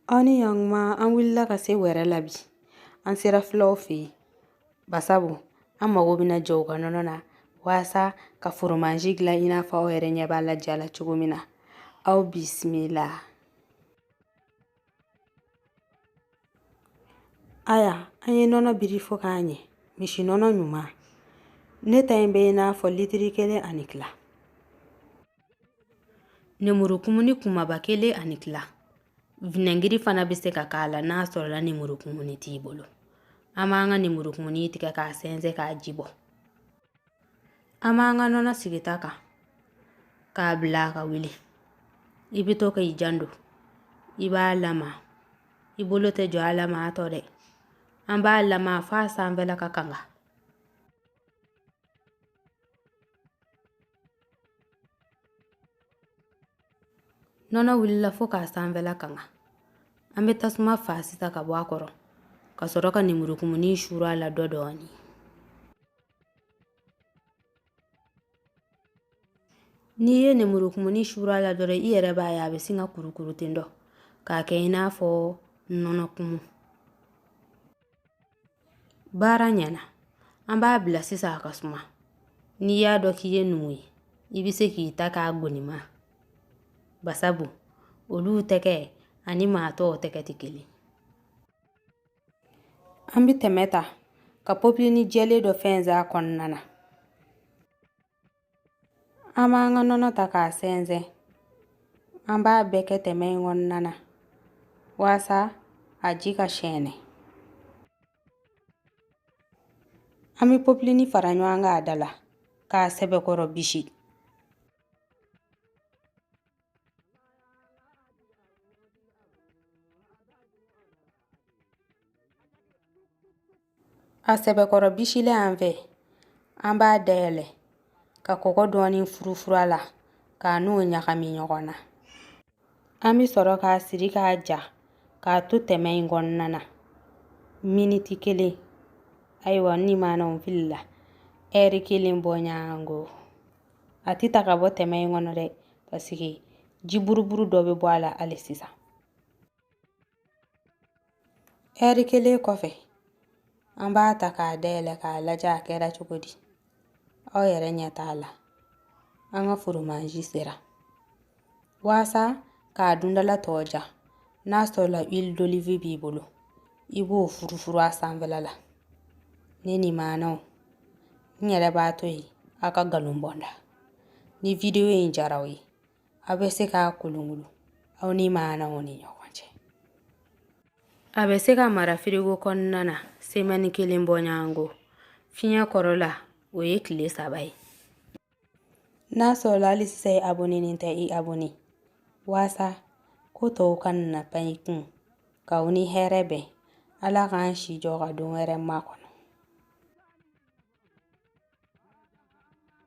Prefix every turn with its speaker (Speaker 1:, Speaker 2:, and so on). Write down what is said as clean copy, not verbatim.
Speaker 1: Aw ni ɲankuma, an wulila ka se wɛrɛ la bi. An sera fulaw fɛ yen, basabu an mago bɛna jɔ u ka nɔnɔ na waasa ka foromanzi dilan i n'a fɔ aw yɛrɛ ɲɛ b'a la ja la cogo min na. Aw bisimila. Aya, an ye nɔnɔ biri fo k'a ɲɛ, misi nɔnɔ ɲuman. Ne ta in bɛ i n'a fɔ litiri kelen ani tila. Nemurukumuni kumaba kelen ani tila. Vinɛgiri fana bɛ se ka k'a la n'a sɔrɔla nemurukumuni t'i bolo. An b'an ka nemurukumuni tigɛ k'a sɛnsɛn k'a ji bɔ. An b'an ka nɔnɔ sigi ta kan k'a bila a ka wuli. I bɛ to k'i janto, i b'a lama, i bolo tɛ jɔ a lama tɔ dɛ. An b'a lama f'a sanfɛla ka kanga. Nɔnɔ wulila fo k'a sanfɛla kanga. An bɛ tasuma fa sisan ka bɔ a kɔrɔ, ka sɔrɔ ka nemurukumuni suuru a la dɔ dɔɔni. N'i ye nemurukumuni suuru a la dɔrɔn, i yɛrɛ b'a ye a bɛ sin ka kurukuru ten dɔ k'a kɛ i n'a fɔ nɔnɔ kumu. Baara ɲɛna, an b'a bila sisan a ka suma. N'i y'a dɔn k'i ye numu ye, i bɛ se k'i ta k'a gonima, basabu olu tɛgɛ ani maa tɔw tɛgɛ tɛ kelen. An bɛ tɛmɛ ta ka popilini jɛlen dɔ fɛnsɛn a kɔnɔna na. An b'an ka nɔnɔ ta k'a sɛnsɛn. An b'a bɛɛ kɛ tɛmɛ in kɔnɔna na waasa a ji ka sɛɛnɛ. An bɛ popilini fara ɲɔgɔn kan a da la k'a sɛbɛkɔrɔ bisi. A sɛbɛkɔrɔ bisilen an fɛ, an b'a dayɛlɛ ka kɔgɔ dɔɔni furufuru a la k'a n'o ɲagami ɲɔgɔn na. An bɛ sɔrɔ k'a siri k'a ja k'a to tɛmɛ in kɔnɔna na miniti kelen. Ayiwa, n limanaw, n filila, ɛri kelen bɔɲɔgɔnko. A tɛ ta ka bɔ tɛmɛ in kɔnɔ dɛ, paseke ji buruburu dɔ bɛ bɔ a la hali sisan. Ɛri kelen kɔfɛ, an b'a ta k'a dayɛlɛ k'a lajɛ a kɛra cogo di. Aw yɛrɛ ɲɛ t'a la, an ka foromanzi sera. Waasa k'a dundala tɔ ja, n'a sɔrɔla huile d'olive b'i bolo, i b'o furufuru a sanfɛla la. Ne limanaw, n yɛrɛ b'a to yen aw ka nkalon bɔ n da. Ni video in diyara aw ye, aw bɛ se k'a kolonkolon aw ni maanaw ni ɲɔgɔn cɛ. A bɛ se ka mara firigo kɔnɔna na semɛni kelen bɔɲɔgɔnko. Fiɲɛ kɔrɔla, o ye tile 3 ye. N'a sɔrɔla hali sisan i abonenen tɛ, i abone waasa ko tɔw kana na pan i kun. K'aw ni hɛrɛ bɛn. Ala k'an si jɔ ka don wɛrɛ makɔnɔ.